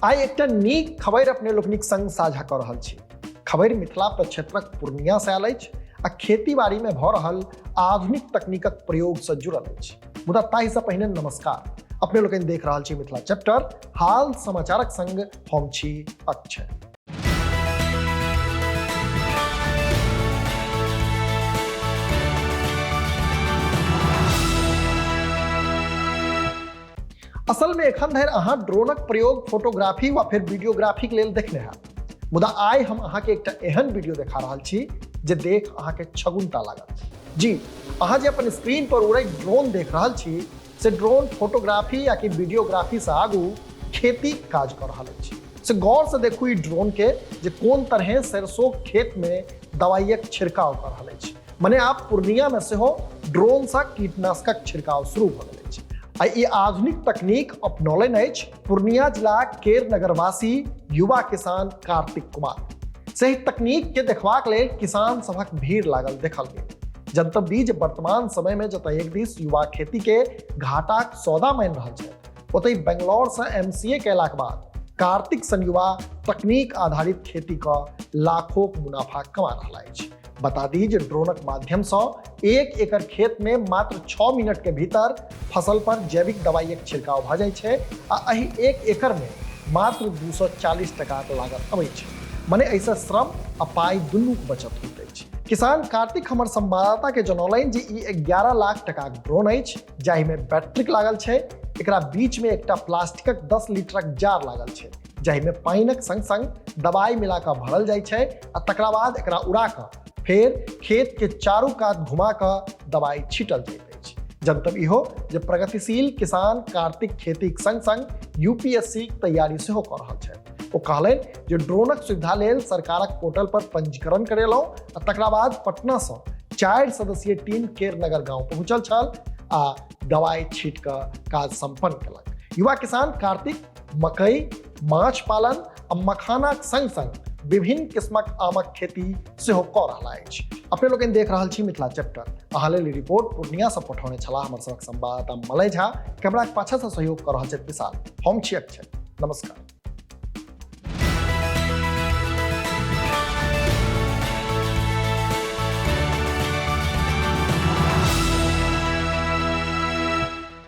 आइ एकटा नीक खबरि अपने लोकनिक संग साझा कऽ रहल छी। खबरि मिथिला प्रक्षेत्रक पूर्णिया से आयल अछि आ खेती बाड़ी में भऽ रहल आधुनिक तकनीकक प्रयोग से जुड़ल अछि। मुदा ताहि से पहिने नमस्कार, अपने लोकनि देख रहल छी मिथिला चैप्टर हाल समाचारक संग हम छी अक्षय। असल में एखन धरि अहाँ ड्रोनक प्रयोग फोटोग्राफी वा फिर वीडियोग्राफी के लेल देखने हैब, मुदा आइ हम अहाँके एकटा एहन वीडियो देखा रहल छी जे देख अहाँके छगुनता लागत। जी, अहाँ जे अपन स्क्रीन पर उड़ैत ड्रोन देख रहल छी से ड्रोन फोटोग्राफी या कि वीडियोग्राफी से आगू खेतीक काज कऽ रहल अछि। से गौर से देखू ई ड्रोन के जे कोन तरहे सरसों खेत में दवाइयक छिड़काव कऽ रहल अछि। मने आब पूर्णिया में सेहो ड्रोन से कीटनाशकक छिड़काव शुरू भऽ गेल अछि। आ ई आधुनिक तकनीक अपनौलनि अछि पूर्णिया जिला केर नगरवासी युवा किसान कार्तिक कुमार। सही तकनीक के देखबाक लेल किसान सभक भीड़ लागल देखल गेल। जनतब दी जे वर्तमान समय में जतय एक दिस युवा खेती के घाटाक सौदा मानि रहल छथि, ओतहि बेंगलौर से एमसीए कयलाक बाद कार्तिक सन युवा तकनीक आधारित खेती क लाखों मुनाफा कमा रहल अछि। बता दी जे ड्रोनक माध्यम से 1 एकड़ खेत में मात्र 6 मिनट के भीतर फसल पर जैविक दवाइयक छिड़काव भऽ जाइ छै आ एहि 1 एकड़ में मात्र 240 टकाक लागत अबै छै। मने एहिसँ श्रम आ पाइ दुनूक बचत होइत अछि। किसान कार्तिक हमर संवाददाता के जनौलनि जे ई 11 लाख टकाक ड्रोन अछि जाहिमे बैटरीक लागल छै। एकरा बीच में एकटा प्लास्टिकक 10 लीटरक जार लागल छै जाहिमे पानिक संग संग दवाई मिला कऽ भरल जाइ छै आ तकरा बाद एकरा उड़ा कऽ फेर खेत के चारू कात घुमा कऽ दवाई छीटल जाइत अछि। जनतब इहो जे प्रगतिशील किसान कार्तिक खेतीक संग संग यूपीएससी तैयारी सेहो कऽ रहल छथि। ओ कहलनि जे ड्रोनक सुविधा लेल सरकारक पोर्टल पर पंजीकरण करेलहुँ आ तकरा बाद पटना सँ 4 सदस्यीय टीम केर नगर गांव पहुंचल छल आ दवाई छीट कऽ काज संपन्न केलक। युवा किसान कार्तिक मकई, माछ पालन आ मखानाक संग संग विभिन्न किस्मक आमक खेती सेहो कऽ रहला अछि। अपने लोकनि देख रहल छी मिथिला चैप्टर। अहाँ लेल रिपोर्ट पूर्णिया से पठौने छलाह हमर सभक संवाददाता मलय झा। कैमराक पाछा से सहयोग कऽ रहल छथि विशाल। हम छी अक्षय। नमस्कार।